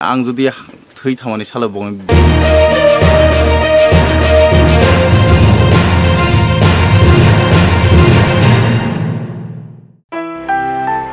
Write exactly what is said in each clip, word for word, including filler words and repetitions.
Ang jodi thwi thamani salo bongni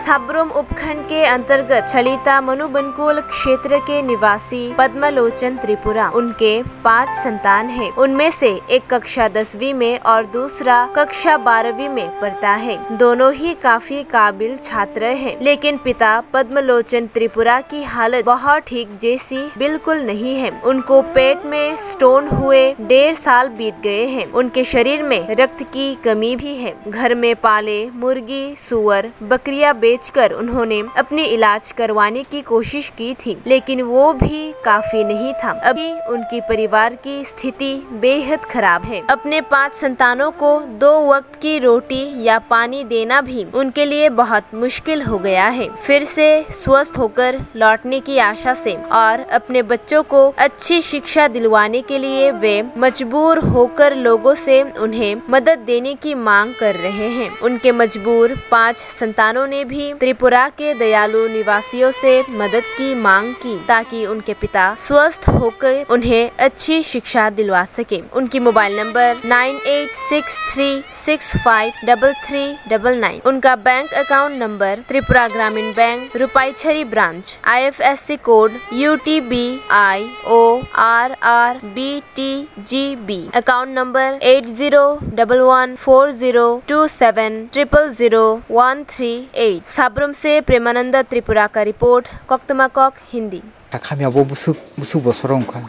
Sabrum उपखंड के अंतर्गत छलिता मनुबनकुल क्षेत्र के निवासी पद्मलोचन त्रिपुरा, उनके पांच संतान हैं। उनमें से एक कक्षा दसवीं में और दूसरा कक्षा बारहवीं में पढ़ता है। दोनों ही काफी काबिल छात्र हैं, लेकिन पिता पद्मलोचन त्रिपुरा की हालत बहुत ठीक जैसी बिल्कुल नहीं है। उनको पेट में स्टोन हुए डेढ़ साल बीत गए हैं। उनके शरीर में रक्त की कमी भी है। घर में पाले मुर्गी, सुअर, बकरियां बेचकर उन्होंने अपनी इलाज करवाने की कोशिश की थी, लेकिन वो भी काफी नहीं था। अभी उनकी परिवार की स्थिति बेहद खराब है। अपने पांच संतानों को दो वक्त की रोटी या पानी देना भी उनके लिए बहुत मुश्किल हो गया है। फिर से स्वस्थ होकर लौटने की आशा से और अपने बच्चों को अच्छी शिक्षा दिलवाने के लिए वे मजबूर होकर लोगों से उन्हें मदद देने की मांग कर रहे हैं। उनके मजबूर पांच संतानों ने भी त्रिपुरा के दयालु निवासियों से मदद की मांग की, ताकि उनके पिता स्वस्थ होकर उन्हें अच्छी शिक्षा दिलवा सके। उनकी mobile number nine eight six three six five double three double nine. उनका bank account number Tripura Gramin bank, Rupaichhari branch, IFSC code U T B I O R R B T G B, account number eight zero double one four zero two seven triple zero one three eight. Sabroom से प्रेमानंद त्रिपुरा का report, कोक्तमा कोक, Hindi. Khamya bo busuk, busuk bosor wngkha.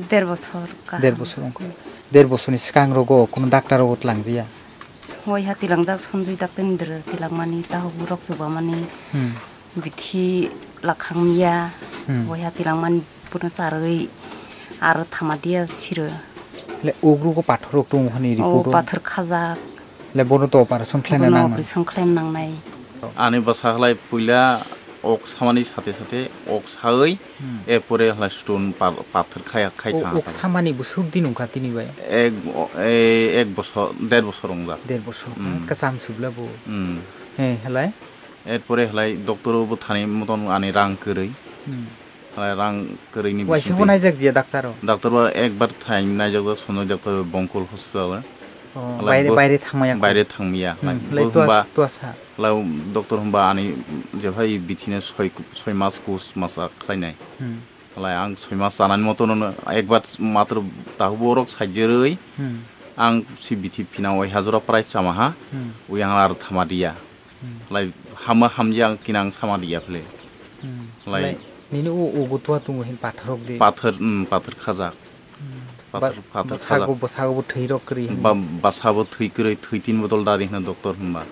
Der bosor ka. Der bosor wngkha. Der bosorni swkang rogo kuno doctor rogo twlangjiya. Waiha tilangjak Sonjoy doctor ni dwrwk tilangmani, tahubu rok chubamani, Hmm. bithi lakhang miya, Hmm. waiha tilangmani bono charwi aro thama diya siro. Le ugrugo pathor rok tongo hani O report o. pathor khajak. Le bono to operation khlaina Bono nangnai. operation khlaina nangnai. Ani bwsa khlai puila ok samani sate sate ok sawi Hmm. Erpore hwlai stone pa-, pathor khaya khai O thang uk thang. Samani busuk din wngkha tini bai. Ek, e, ek bosor, der bosor wngjak. Der bosor Hmm. kwcham subla bo. Hmm. He, hwlai? Erpore hwlai doctor o bo thani moton ani rang kwrwi. Hmm. Hwlai rang kwrwini Waisa bisingtwi. Bo naijak jiya doctor o? Doctor bo ekbar thai naijak jak Sonjoy doctor Bongkol hospital o. Oh, Hwlai baire, bo baire thangmaya kho? Baire thangmaya. Hmm, Hwlai hwlai bo tuas-, hwnba tuasa. Hwlai doctor hwnba ani jephai bithino soi, soi mas kus masa khlainai. Hmm. Hwlai ang soi mas chanani motono ekbar matro tahu borok saijwrwi Hmm. ang si bithi phina oi hajora price chama ha. Hmm. Ui ang ar thama dia. Hmm. Hwlai hama hamya ang kinang sama dia phle. Hmm. Hwlai Hwlai nini u-, ugo tua tungo hin pathorok di. Pathor, hmm, pathor khajak. Hmm. Pathor, Ba-, pathor bwsago, khajak. Bwsago bo thwi rok kwrwi hwnwi. Ba-, bwsabo thwi kwrwi, thwi tin bodol dari hwno doctor hwnba.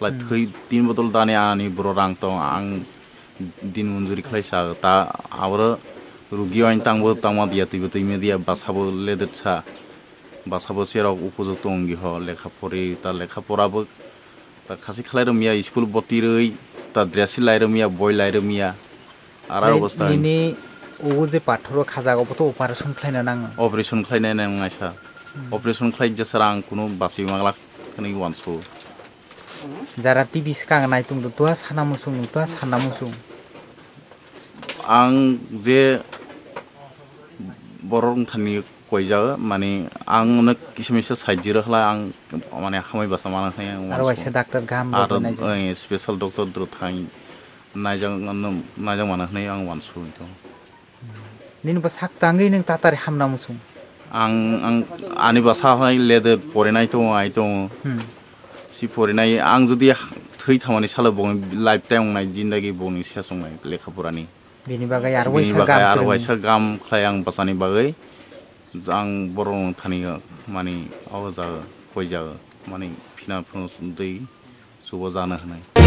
Lai Hmm. thwi tin bodol dani ani boro rang tong, ang din munjuri khlai sa, ta aboro rugi ain tangbo tangma dia, twibo twi media, bwsabo ledetsa, bwsabo cherok upojukto wngwi ho, lekha pori, ta lekha porabo ta khasi khlai romya, school boti rwi, ta dress lai romya, boi lai romya, ara Lai obostha. Nini ugo je pathoro khajago, boto operation khlaina nango? Operation khlaina nang naisa. Hmm. Operation khlai jesa rang kunu basi mangla kani wansu. Jara T V swkang naitung do, tuha sana muchung, tuha sana muchung. Ang je borok wngthani koijao, mani ang no kisa misa saijiro hwlai ang mani hamai basa mana hwnwi ang Aro wansu. Waisa doctor gaham Aro, rwgwi naijak. Eh, special doctor dro thang naijak, naijak mana hwnwi ang wansu to. Nini bo sak tangwi nwng tatari hamna muchung. Ang, ang ani bwsa hai leather porinai tongo, ai tongo. Hmm. Si porinai ang jodi thwi thamani salo bongni lifetime wngnai jindagi bongni sesongnai lekha porani. Bini bagwi aro Bini waisa bagwi gam aro kwrwngni. Waisa gam khlai ang bwsani bagwi. Ang borok thani mani o jaga koi jaga mani phina phunus dui. Chubo jana hwnwi.